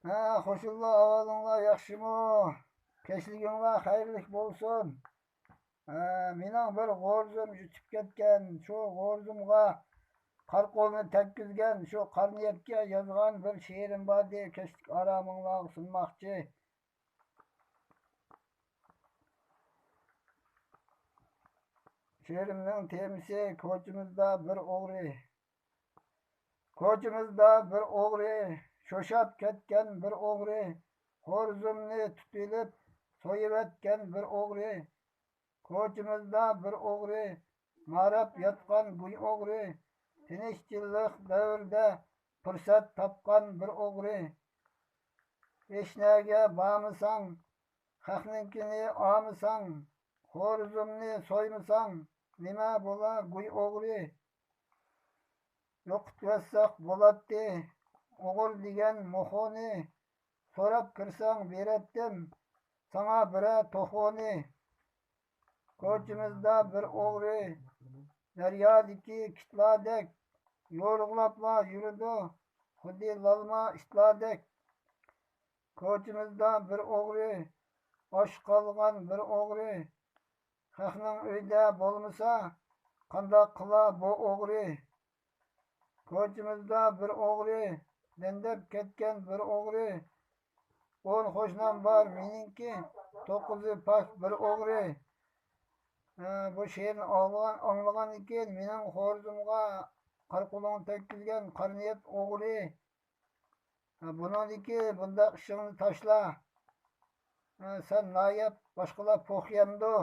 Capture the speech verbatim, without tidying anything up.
ھە، خوشۇللا، ئەھۋالىڭلار ياخشىمۇ؟ كەچلىكىڭلار خەيرلىك بولسۇن. ھە، مېنىڭ بىر غورزۇم يىتىپ كەتكەن، شۇ غورزۇمغا قارا قولنى تەگكۈزگەن، شۇ قارا نىيەتكە يازغان بىر شېئىرىم بار ئىدى، كەچلىك ئارامىڭلارغا سۇنماقچى. شېئىرىمنىڭ تېمىسى: كوچىمىزدا بىر ئوغرى. كوچىمىزدا بىر ئوغرى، شوشاپ كەتكەن بىر ئوغرى، خورزۇمنى تۇتۇۋېلىپ سويۇۋەتكەن بىر ئوغرى. كوچىمىزدا بىر ئوغرى، ماراپ ياتقان گۇي ئوغرى، تىنچچىلىق دەۋرىدە پۇرسەت تاپقان بىر ئوغرى. ھېچنەگە بارمىساڭ، خەقنىڭكىنى ئالمىساڭ، خورزۇمنى سويمىساڭ، نېمە بولا گۇي ئوغرى؟ يوقىتىۋەتسەك بولاتتى ئوغرى دېگەن موخونى، سوراپ كىرسەڭ بېرەتتىم ساڭا بىرەر توخۇنى. كوچىمىزدا بىر ئوغرى، دەريادىكى كىتلاردەك يورغىلاپلا يۈرىدۇ، خۇددى لالما ئىتلاردەك. كوچىمىزدا بىر ئوغرى، ئاچ قالغان بىر ئوغرى. خەقنىڭ ئۆيىدە بولمىسا، قانداق قىلا بۇ ئوغرى؟ كوچىمىزدا بىر ئوغرى، دەندەپ كەتكەن بىر ئوغرى. ئون قوشنام بار مېنىڭكى، توققۇزى پاك بىر ئوغرى. ھە، بۇ شېئىرنى ئاڭلىغان، ئاڭلىغاندىن كېيىن مېنىڭ خورزۇمغا قارا قولۇڭنى تەگكۈزگەن قارا نىيەت ئوغرى. ھە، بۇنىڭدىكى بۇنداق ئىشىڭنى تاشلا. ھە، سەن نايەپ، باشقىلار پوق يەمدۇ؟